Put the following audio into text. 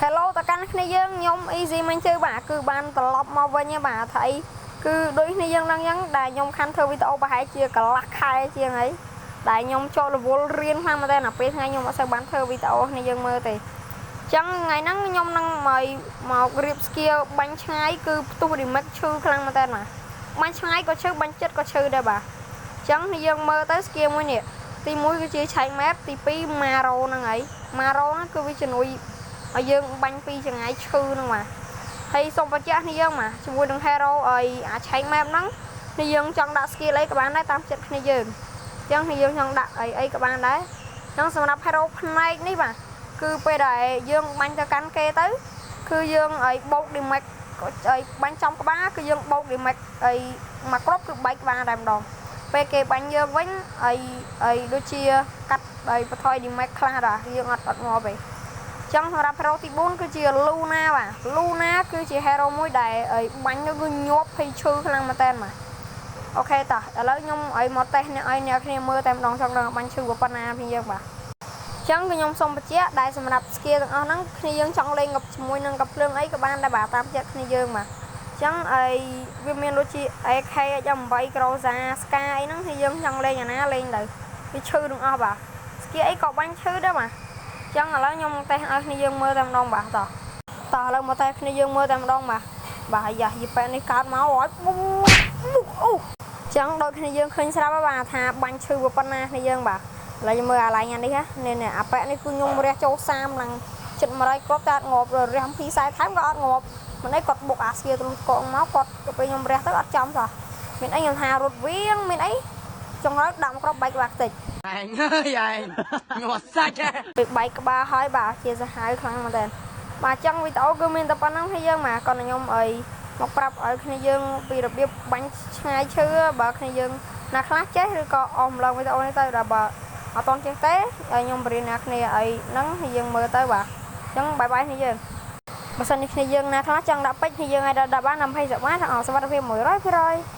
Hello តកាន់គ្នាយើងខ្ញុំ Easy មិញជឿបាទគឺបានត្រឡប់មកវិញហើយបាទថៃគឺដូចគ្នាយើងដឹងអញ្ចឹងដែលខ្ញុំខាន់ធ្វើវីដេអូប្រហែលជាកន្លះខែជាងហើយដែលខ្ញុំចូលរវល់រៀនខ្លាំងមែនតើពេលថ្ងៃខ្ញុំអត់សូវបានធ្វើវីដេអូគ្នាយើងមើលទេអញ្ចឹងថ្ងៃហ្នឹងខ្ញុំនឹងមកមករៀប skill បាញ់ឆ្ងាយគឺផ្ទុះ damage ឈឺខ្លាំងមែនតើបាទបាញ់ឆ្ងាយក៏ឈឺបាញ់ចិត្តក៏ឈឺដែរបាទអញ្ចឹងយើងមើលទៅ skill មួយនេះទី1គឺជាឆែក map ទី2 Maro ហ្នឹងហើយ Maro ហ្នឹងគឺវាជំនួយឲ្យយើងបាញ់ពីចង្ងាយឈឺហ្នឹងបាទហើយសូមបញ្ជាក់គ្នាយើងបាទជាមួយនឹង hero ឲ្យអាឆែក map ហ្នឹងនេះយើងចង់ដាក់ skill អីក៏បានដែរតាមចិត្តគ្នាយើងអញ្ចឹងគ្នាយើងចង់ដាក់អីអីក៏បានដែរអញ្ចឹងសម្រាប់ hero ផ្នែកនេះបាទគឺពេលដែលយើងបាញ់ទៅកាន់គេទៅគឺយើងឲ្យបោក damage ក៏ឲ្យបាញ់ចំក្បាលគឺយើងបោក damage ឲ្យមួយគ្រាប់គឺបែកក្បាលតែម្ដងពេលគេបាញ់យើងវិញឲ្យឲ្យដូចជាកាត់ឲ្យបន្ថយ damage ខ្លះដែរយើងអត់អត់ងាប់ទេចឹងសម្រាប់ hero ទី4គឺជា Luna បាទ Luna គឺជា hero មួយដែលឲ្យបាញ់ទៅគឺញាប់ភ័យឈឺខ្លាំងមែនតើបាទ OK តោះឥឡូវខ្ញុំឲ្យមកតេស្តអ្នកឲ្យអ្នកគ្នាមើលតែម្ដងចង់ដឹងបាញ់ឈឺប៉ុណ្ណាពីយើងបាទចឹងគឺខ្ញុំសូមបញ្ជាក់ដែលសម្រាប់ skill ទាំងអស់ហ្នឹងគ្នាយើងចង់លេងกับជាមួយនឹងកាភ្លើងអីក៏បានដែរបាទតាមចិត្តគ្នាយើងបាទចឹងអីវាមានដូចជា AK 8 Groza Sky អីហ្នឹងគឺយើងចង់លេងអាណាលេងទៅវាឈឺទាំងអស់បាទ skill អីក៏បាញ់ឈឺដែរបាទចឹងឥឡូវខ្ញុំតេស្តឲ្យគ្នាយើងមើលតែម្ដងបាទតោះតោះឥឡូវមកតេស្តគ្នាយើងមើលតែម្ដងបាទបាទអាយ៉ាយីប៉ែនេះកើតមកអត់ប៊ូអូចឹងដូចគ្នាយើងឃើញស្រាប់ហើយបាទថាបាញ់ឈឺប៉ុណ្ណាគ្នាយើងបាទឥឡូវយើងមើលអាឡែងអានេះនេះនេះអាប៉ែនេះគឺខ្ញុំរះចូល30ឡើងចិត្ត100គ្រាប់តែអត់ងាប់រះអំពីខ្សែថែមក៏អត់ងាប់មិនអីគាត់បុកអាស្គៀទលុះកងមកគាត់ទៅពេលខ្ញុំរះទៅអត់ចំសោះមានអីខ្ញុំថារត់វៀងមានអីចុងក្រោយដាក់មកគ្រាប់បែកក្បាលខ្ទេច ឯងអើយឯងងាប់សាច់ហ៎ ពេលបែកក្បាលហើយបាទជាសាហាវខ្លាំងមែនតើបាទចឹងវីដេអូគឺមានតែប៉ុណ្្នឹងហើយយើងបាទគាត់ខ្ញុំអីមកប្រាប់ឲ្យគ្នាយើងពីរបៀបបាញ់ឆ្ងាយឈឺបើគ្នាយើងណាខ្លះចេះឬក៏អស់ម្លងវីដេអូនេះទៅដល់បើអត់តន់ចេះទេឲ្យខ្ញុំបរៀនអ្នកគ្នាអីហ្នឹងហើយយើងមើលទៅបាទចឹង bye bye គ្នាយើងបើសិននេះគ្នាយើងណាខ្លះចង់ដាក់ពេជ្រគ្នាយើងឲ្យដាក់បាន20បាតអសុវត្ថិភាព100%។